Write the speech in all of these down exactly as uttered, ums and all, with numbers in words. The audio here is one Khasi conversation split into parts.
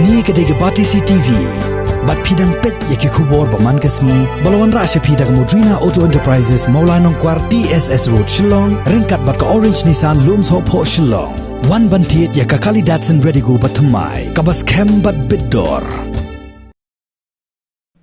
Kane ka dei ka Batesi T V. Bad phi dang peit ïa ki khubor ba man ka sngi, ba la wanrah sha phi da ka Modrina Auto Enterprises, Mawlai Nongkwar, T S S Road, Shillong, ryngkat bad ka Orange Nissan, Lumshohphoh, Shillong. Wan ban thied ïa ka Kali Datsun Redigo ba thymmai, kaba skhem bad bit dor.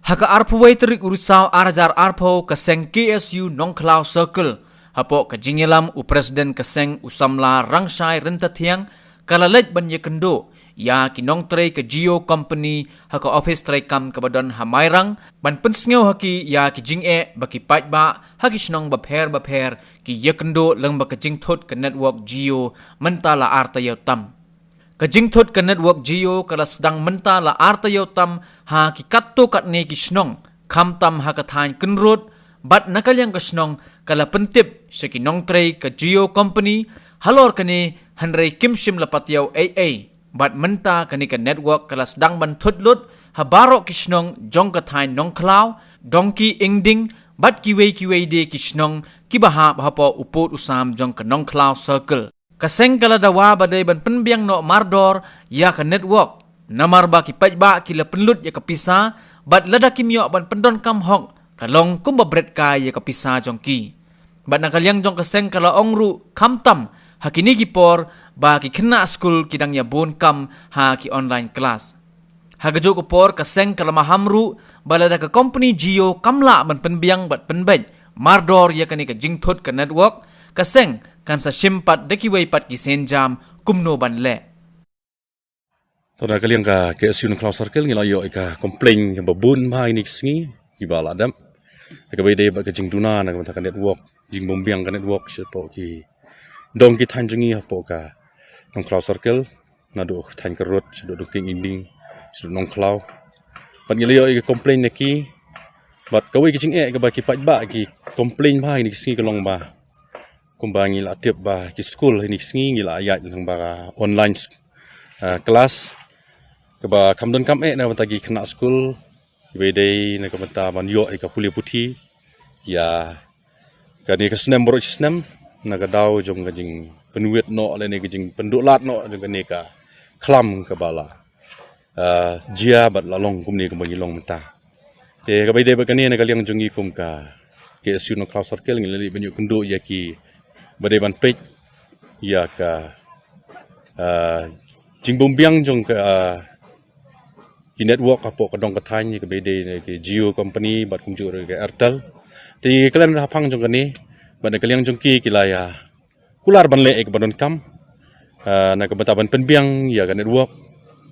Ha ka arphew wei tarik u Risaw ar hajar arphew, ka seng K S U Nongkhlaw Circle, hapoh ka jingïalam u President ka seng u samla Rangshai Ryntathiang, ka la leit ban ïakynduh ïa ki nongtrei ka Jio Company ha ka ophis treikam kaba don ha Mairang, ban pynsngew ha ki ïa ki jingeh ba ki paidbah ha ki shnong bapher bapher ki ïakynduh lyngba ka jingthut ka network Jio mynta la ar taïew tam. Ka jingthut ka network Jio ka la sdang mynta la ar taïew tam ha ki katto katne ki shnong, khamtam ha ka thaiñ Kynrut, bad na ka liang ka shnong ka la pyntip sha ki nongtrei ka Jio Company halor kane, hynrei kim shym la patiaw ei ei. Bad mynta kane ka network ka la sdang ban thut lut ha baroh ki shnong jong ka thaiñ Nongkhlaw, Dongki, Ingding, bad kiwei kiwei de ki shnong kiba hap hapoh u pud u sam jong ka Nongkhlaw Circle. Ka seng ka la dawa ba dei ban pynbiang noh mardor ïa ka network, namar ba ki paidbah ki la pynlut ïa ka pisa, bad lada kim ïoh ban pyndonkam hok, ka long kumba bret kai ïa ka pisa jong ki. Bad na ka liang jong ka seng ka la ong ruh, khamtam ha kine ki por ba ki khynnah skul ki dang ïa bun kam ha ki online class. Ha kajuh ka por ka seng ka la maham ruh ba lada ka company Jio kam lah ban pynbiang bad pynbeit mardor ïa kane ka jingthut ka network, ka seng kan sa shim pat da kiwei pat ki sienjam kumno ban leh. To, na ka liang ka K S U Nongkhlaw Circle ngi la ïoh ïa ka complaint kaba bun bha ha kine ki sngi kiba la dep. Kaba ïadei bad ka jingduna na ka bynta ka network, jingbymbiang ka network shapoh ki dong ki thaiñ jong ngi hapoh ka Nongkhlaw Circle, naduh thaiñ Kynrut, shaduh Dongki, Ingding, shaduh Nongkhlaw. Bad ngi la ïoh ïa ka complaint na ki, bad kawei ka jingeh kaba ki paidbah ki complain bha ha kine ki sngi ka long ba, kumba ngi la tip ba ki skul ha kine ki sngi ngi la ïaid lyngba online, ah, class, kaba kham donkam eh na ka bynta ki khynnah skul, kiba ïadei na ka bynta ban ïoh ïa ka pule puthi ïa kane ka snem baroh shi snem, na ka daw jong ka jingpynwit noh lane ka jingpynduh lad noh jong kane ka khlam kaba la, ah, jia bad la long kumne kumba ngi long mynta. Te kaba ïadei bad kane, na ka liang jong ngi kum ka K S U Nongkhlaw Circle ngi la leit ban ïakynduh ïa ki ba dei ban peit ïa ka, ah, jingbymbiang jong ka, ah, ki network hapoh ka dong ka thaiñ, kaba ïadei na ki Jio Company bad kumjuh ruh ka Airtel. Te khlem da haphang jong kane, bad na ka liang jong ki ki la ïa kular ban leh ïa kaba donkam, ah, na ka bynta ban pynbiang ïa ka network,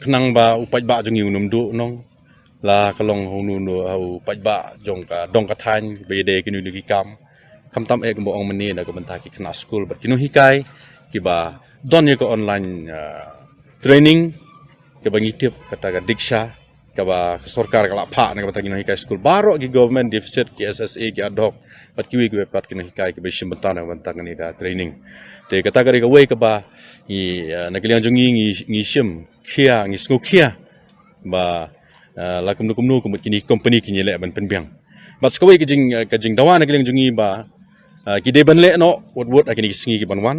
khnang ba u paidbah jong ngi un ym duh nong, la ka long ha uno uno, ha u paidbah jong ka dong ka thaiñ ba ïadei kino kino ki kam. Khamtam eh kumba ong mynne na ka bynta ki khynnah skul bad ki nonghikai kiba don ïa ka online, ah, training, kaba ngi tip kata ka Diksha, kaba ka sorkar ka la phah na ka bynta ki nonghikai skul baroh, ki government deficit, ki S S A, ki ad hoc, bad kiwei kiwei pat ki nonghikai kiba shim bynta na ka bynta kane ka training. Te kata ka dei kawei kaba ngi, ah, na ka liang jong ngi ngi, ngi shim khia, ngi sngewkhia ba, ah, la kumno kumno kumno kine ki company kin ïaleh ban pynbiang. Bad sa kawei ka jing, ah, ka jingdawa na ka liang jong ngi ba, ah, ki dei ban leh noh wut wut ha kine ki sngi ki ban wan,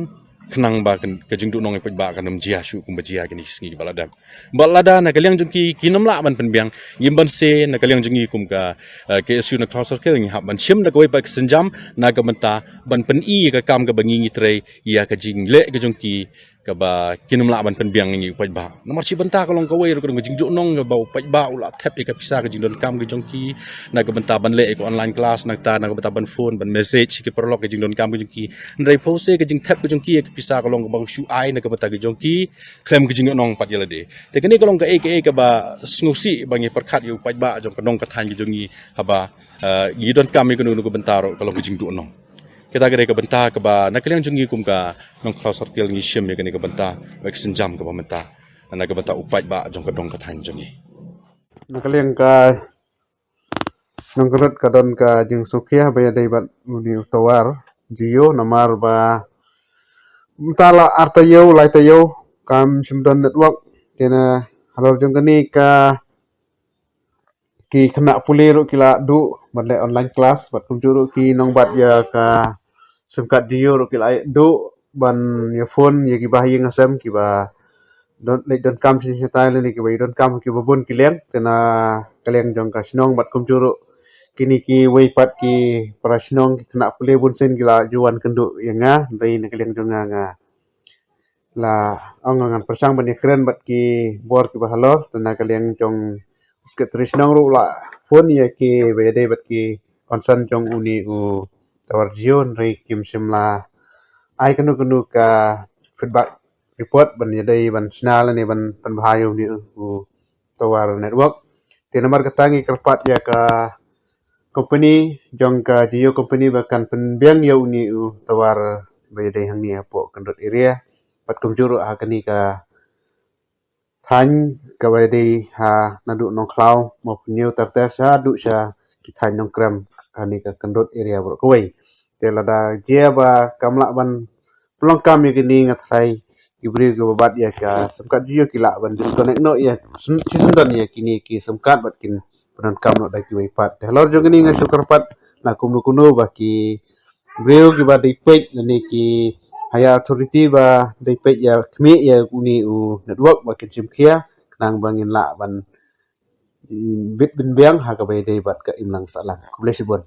khnang ba ka, ka jingduh nong ïa u paidbah kan ym jia shuh kumba jia kine ki sngi kiba la dep. Bad lada na ka liang jong ki kin ym lah ban pynbiang, ngim banse na ka liang jong ngi kum ka, ah, K S U Nongkhlaw Circle ngi hap ban shim da kawei pat ka sienjam na ka bynta ban pyni ïa ka kam kaba ngi ngi trei ïa ka jingleh ka jong ki, kaba kin ym lah ban pynbiang ïa u paidbah. Namar shi bynta ka long kawei ruh ka dong ka jingduh nong kaba u paidbah u la thep ïa ka pisa ka jingdonkam ka jong ki na ka bynta ban leh ïa ka online class, nangta na ka bynta ban phone ban message ki paralok ka jingdonkam ka jong ki. Hynrei pawse ka jingthep ka jong ki ïa ka pisa ka long kaba shu ai na ka bynta ka jong ki khlem ka jingduh nong pat ïa lade. Te kane ka long kaei kaei kaba sngewsih ba ngi pyrkhat ïa u paidbah jong ka dong ka thaiñ ka jong ngi haba, eh, ngi donkam ïa kano kano ka bynta ruh ka long ka jingduh nong. Kata ka dei ka bynta kaba na ka liang jong ngi kum ka Nongkhlaw Circle ngi shim ïa kane ka bynta, ka sienjam kaba mynta na ka bynta u paidbah jong ka dong ka thaiñ jong ngi. Na ka liang ka Nongkynrut ka don ka jingsngewkhia ba ïadei bad une u tower Jio, namar ba mynta la ar taïew lai taïew kam shym don network. Te na halor jong kane ka ki khynnah pule ruh ki la duh ban leh online class, bad kumjuh ruh ki nongbat ïa ka sim card Jio ruh ki la duh ban ïa phone ïa ki bahaïing hasem kiba don leit donkam shi shatai lane kiba ïa donkam kiba bun ki liang, te na ka liang jong ka shnong bad kumjuh ruh kine kiwei pat ki para shnong ki khynnah pule bun sien ki la ju wan kynduh ïa nga, hynrei na ka liang jong nga nga la ong ngan pyrshang ban ïakren bad ki bor kiba halor, te na ka liang jong u Secretary Shnong ruh u la phone ïa kiba ïadei bad ki concern jong une u tower Jio, hynrei kim shym la ai kano kano ka feedback report ban ïadei ban shna lane ban pynbha ïa une u tower network. Te namar kata ngi kyrpad ïa ka company jong ka Jio company ba kan pynbiang ïa une u tower ba ïadei hangne hapoh Kyndot area bad kumjuh ruh ha kane ka thaiñ kaba ïadei ha naduh Nongkhlaw, Mawphanñiew, Tarter shaduh sha ki thaiñ Nongkrem, kane ka Kyndot area baroh kawei. Te lada jia ba kam lah ban pynlong kam ïa kine, nga tharai ki briew kiba bat ïa ka sim card Jio ki lah ban disconnect noh ïa syn- ki syndon ïa kine ki sim card bad kin pyndonkam noh da kiwei pat. Te halor jong kine nga shu kyrpad na kumno kumno ba ki briew kiba dei peit lane ki higher authority ba dei peit ïa khmih ïa une u network ba kin shim khia khnang ba ngin lah ban, mm, bit pynbiang ha kaba ïadei bad ka imlang sahlang. Khublei shibun.